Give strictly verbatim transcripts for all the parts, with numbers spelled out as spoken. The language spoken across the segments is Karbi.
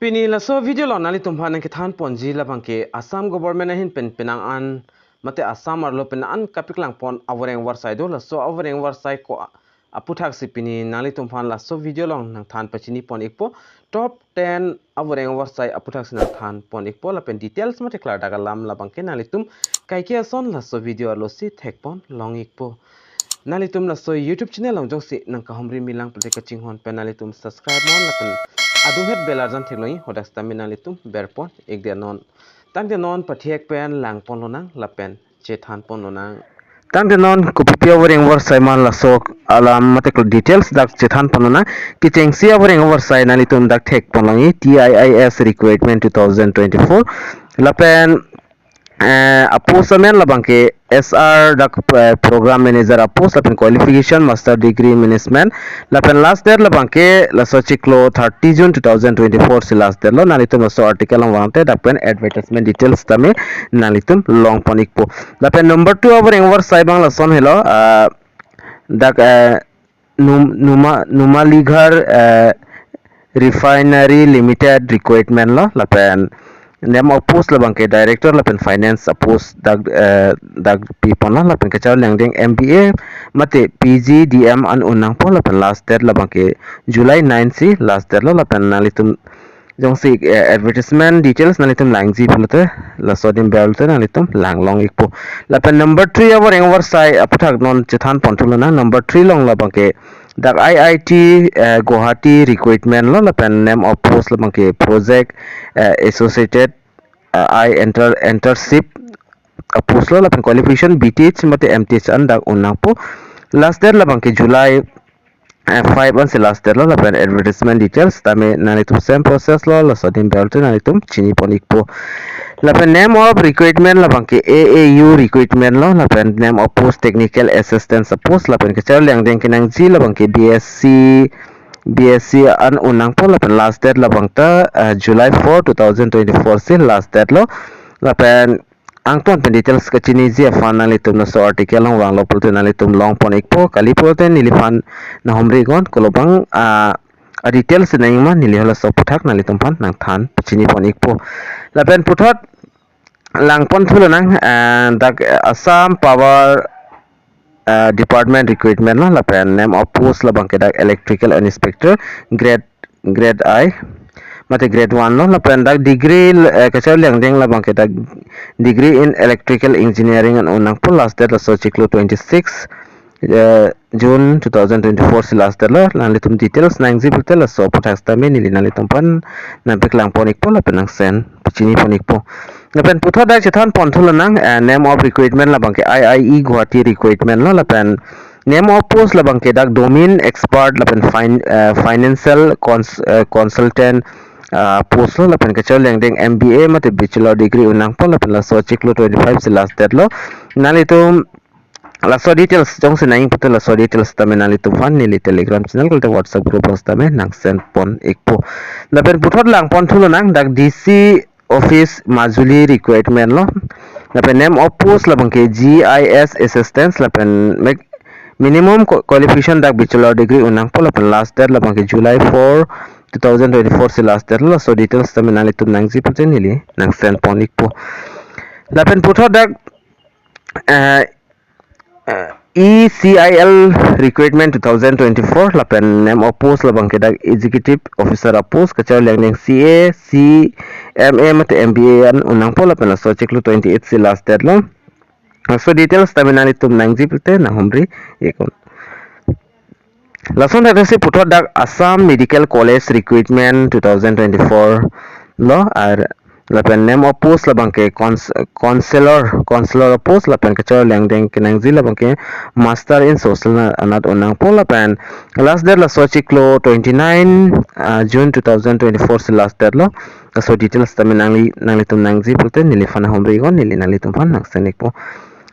Pini laso video along nanglitum aphan nangkethan ponji labangke Assam government ahin pen penang an mate Assam arlo penang an kapeklang pon avoreng avarsai do, laso avoreng avarsai ko aputhaksi pini nanglitum aphan laso video along nangthan pachini pon ikpo. Top ten avoreng avarsai aputhaksi nangthan pon ikpo lapen details mate klardak alam labangke nanglitum kaike ason laso video arlosi thek pon long ikpo. Nanglitum laso YouTube channel along jongsi nangkahumri milang pulote kachinghon pen nanglitum subscribe non lapen adunghet bell arjan theklong, hadak sitame nanglitum ber pon ikdet non. Tangte non pathek pen lang pon lonang lapen chethan pon lonang. Tangte non kopipi avoreng avarsai ma laso alam mate details dak chethan pon lonang. Kechengsi avoreng avarsai nanglitum dak thek pon long, T I I S recruitment two thousand twenty-four. Lapen eh, apost amen labangke S R dak, eh, program manager apost lapen qualification master degree management lapen last date labangke laso chiklo thirty June two thousand twenty-four si last date lo. Nanglitum laso article along vangte dak pen advertisement details tame nanglitum long pon ikpo. Lapen number two avoreng avarsai abang lason helo, ah, dak, eh, Num, Numa, Numaligarh, eh, Refinery Limited recruitment lo lapen name of post labangke director lapen finance apost dak, eh, dak pi pon lo lapen kachar lengdeng M B A mate P G D M an un nangpo lapen last date labangke July nine si last date lo lapen nanglitum jongsi, eh, advertisement details nanglitum langji pulote laso adim ber pulote nanglitum lang long ikpo. Lapen number three avoreng avarsai aputhak non chethan pon thu lonang. Number three along labangke dak I I T, eh, Guwahati recruitment lo lapen name of post labangke project, eh, associated, eh, I enter, internship apost lo lapen qualification B T H mate M T H an dak un nangpo. Last date labangke July, eh, five ansi last date lo lapen advertisement details tame nanglitum same process lo, laso adim ber pulote nanglitum chini pon ikpo. Lapen name of recruitment labangke A A U recruitment lo lapen name of post technical assistant apost lapen kachar lengdeng kenangji labangke B S C, B S C an un nangpo lapen last date labangta, eh, July four, two thousand twenty-four si last date lo. Lapen angton pen details kachiniji aphan nanglitum laso article along vanglo pulote nanglitum long pon ikpo, kali pulote neliphan nanghumri iknon, kolobang, ah, a details nangji ma neli halaso aputhak nanglitum aphan nangthan pachini pon ikpo. Lapen puthot lang pon thu lonang, eh, dak Assam Power, eh, Department recruitment lo lapen name of post labangke dak electrical inspector grade, grade I mate grade one lo lapen dak degree, eh, kachar lengdeng labangke dak degree in electrical engineering an un nangpo. Last date laso chiklo twenty-six, eh, June two thousand twenty-four si last date lo. Nanglitum details nangji pulote laso aputhak sitame neli nanglitum aphan nangpeklang pon ikpo lapen nang send pachini pon ikpo. Lapen puthot dak chethan pon thu lonang, eh, name of recruitment labangke I I E Guwahati recruitment lo lapen name of post labangke dak domain expert lapen fin-, eh, financial cons-, eh, consultant, ah, post lo lapen kachar lengdeng M B A mate bachelor degree un nangpo lapen laso chiklo twenty-five si last date lo. Nanglitum laso details jongsi nangji pulote laso details tame nanglitum aphan neli Telegram channel kalite WhatsApp group along sitame nang send pon ikpo. Lapen puthot lang pon thu lonang dak D C office Majuli recruitment lo. Lapen name of post labangke G I S assistant lapen mek-, minimum qua-, qualification dak bachelor degree un nangpo lapen last date labangke July four, two thousand twenty-four si last date lo. Laso details tame nanglitum nangji pulote neli nang send pon ikpo. Lapen puthot dak, eh, eh, E C I L recruitment two thousand twenty-four lapen name of post labangke dak executive officer apost kachar lengdeng C A, C M A mate M B A an un nangpo lapen laso chiklo twenty-eight si last date lo. Laso details tame nanglitum nangji pulote nanghumri iknon. Lason dak si puthot dak Assam Medical College recruitment two thousand twenty-four lo, ar lapen name of post labangke cons-, counselor, counselor post lapen kachar lengdeng kenangji labangke master in social na-, anat un nangpo lapen last date laso chiklo twenty-nine, ah, June two thousand twenty-four si last date lo. Laso details tame nangli, nanglitum nangji pulote neliphan nanghumri iknon, neli nanglitum aphan nang send ikpo.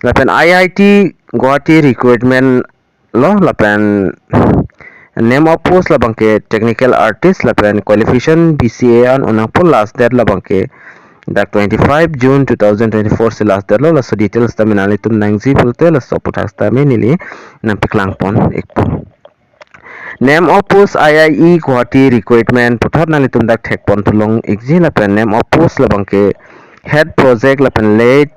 Lapen I I T Guwahati recruitment lo lapen name of post labangke technical artist lapen qualification B C A an un nangpo. Last date labangke dak twenty-five June two thousand twenty-four si last date lo. Laso details tame nanglitum nangji pulote laso aputhak sitame neli nangpeklang pon ikpo. Name of post I I E Guwahati recruitment puthot nanglitum dak thekpon thu long-ikji lapen name of post labangke head project lapen lead,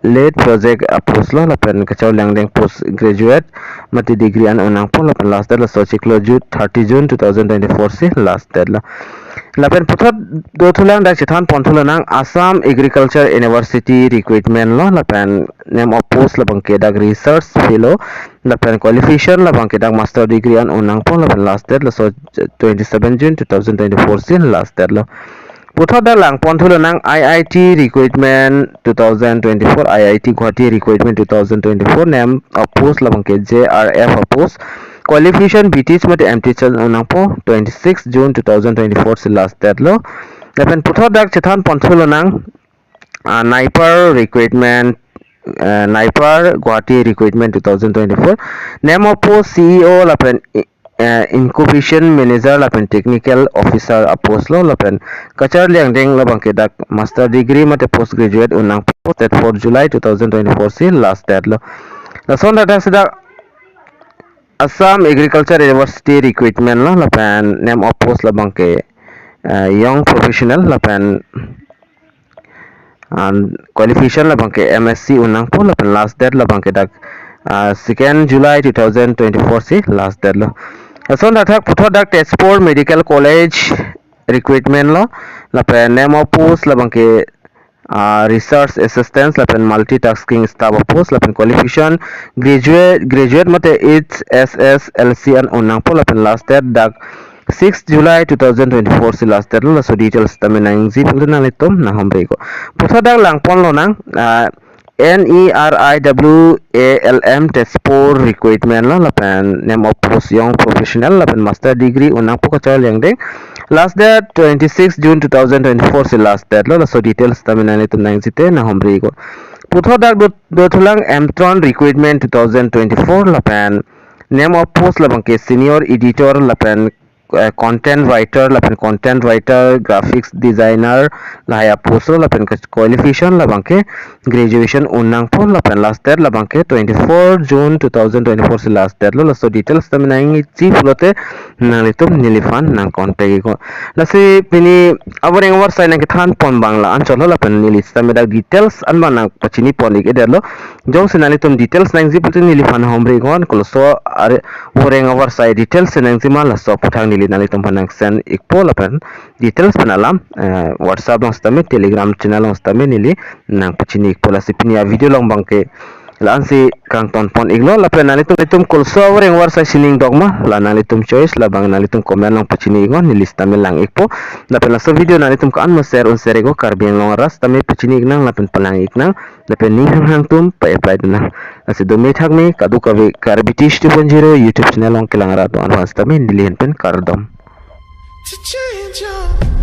lead project apost lo lapen kacharli angdeng post graduate mate degree an un nangpo lapen last date laso chiklo June, thirty June two thousand twenty-four si last date lo. Lapen puthot do thulang dak chethanpon thu lonang Assam Agriculture University recruitment lo lapen name of post labangke dak research fellow lapen qualification labangke dak master degree an un nangpo lapen last date laso twenty-seven June two thousand twenty-four si last date lo. Puthot dak langpon thu lonang I I T recruitment two thousand twenty-four, I I T Guwahati recruitment two thousand twenty-four name of post labangke J R F apost, qualification B Teach mate M Teach an un nangpo, twenty-six June two thousand twenty-four si last date lo. Lapen puthot dak chethanpon thu lonang uh, NIPER recruitment, uh, NIPER Guwahati recruitment two thousand twenty-four. Name of post C E O lapen uh, incubation manager lapen technical officer apost lo lapen kacharli angdeng labangke dak master degree mate post graduate un nangpo, twenty-four July two thousand twenty-four si last date lo. Lason dak si dak Assam Agriculture University recruitment lo lapen name of post labangke uh, young professional lapen and qualification labangke M S C un nangpo lapen last date labangke dak uh, second July two thousand twenty-four si last date lo. Lason dak thak puthot dak Tezpur Medical College recruitment lo lapen name of post labangke uh, research assistant lapen multitasking staff apost lapen qualification graduate, graduate mate H S S L C an un nangpo lapen last date dak six July two thousand twenty-four si last date lo. Laso details tame nangji pulote nanglitum nanghumri-ikpo. Puthot dak langpon lonang uh, N E R I W A L M Tezpur recruitment lo lapen name of post young professional lapen master degree un nangpo kacharli angdeng. Last date twenty-six June two thousand twenty-four si last date lo. Laso details tame nanglitum nangjite nanghumri-ikpo. Puthot dak do, do thulang Emtron recruitment two thousand twenty-four lapen name of post labangke senior editor lapen uh, content writer lapen content writer, graphics designer lahai apost lo lapen ke qualification labangke graduation un nangpo lapen last date labangke twenty-four June two thousand twenty-four si last date lo. Laso details tame nangji pulote nanglitum neliphan nang contact-ikpo. Lasi pini avoreng avarsai nangkethanpon abang la-anchot lo lapen neli sitame dak details an abang nangpachinipon-ik-edet lo. Jongsi nanglitum details nangji pulote neliphan humri-iknon, koloso are voreng avarsai details si nangjima laso aphuthak neli nanglitumphan nangsend-ikpo lapen details pen alam eh, WhatsApp along sitame, Telegram channel along sitame neli nangpachini-ikpo. Lasi pini avideo along abangke la-ansi kangtonpon-iklo lapen nanglitum, nanglitum koloso avoreng avarsai sining dokma la nanglitum choice labang nanglitum comment along pachini-iknon, neli sitame lang-ikpo. Lapen laso video nanglitum ko-an ma share un share-iknon, Karbi Anglong arat sitame pachini-iknang lapen palang-iknang lapen ning hanghang atum pa-apply dunnang. Lasi dome thakme kadokave Karbi Teach two point zero YouTube channel along kelang arat do-an aphan sitame neli ahin pen kardom. To change your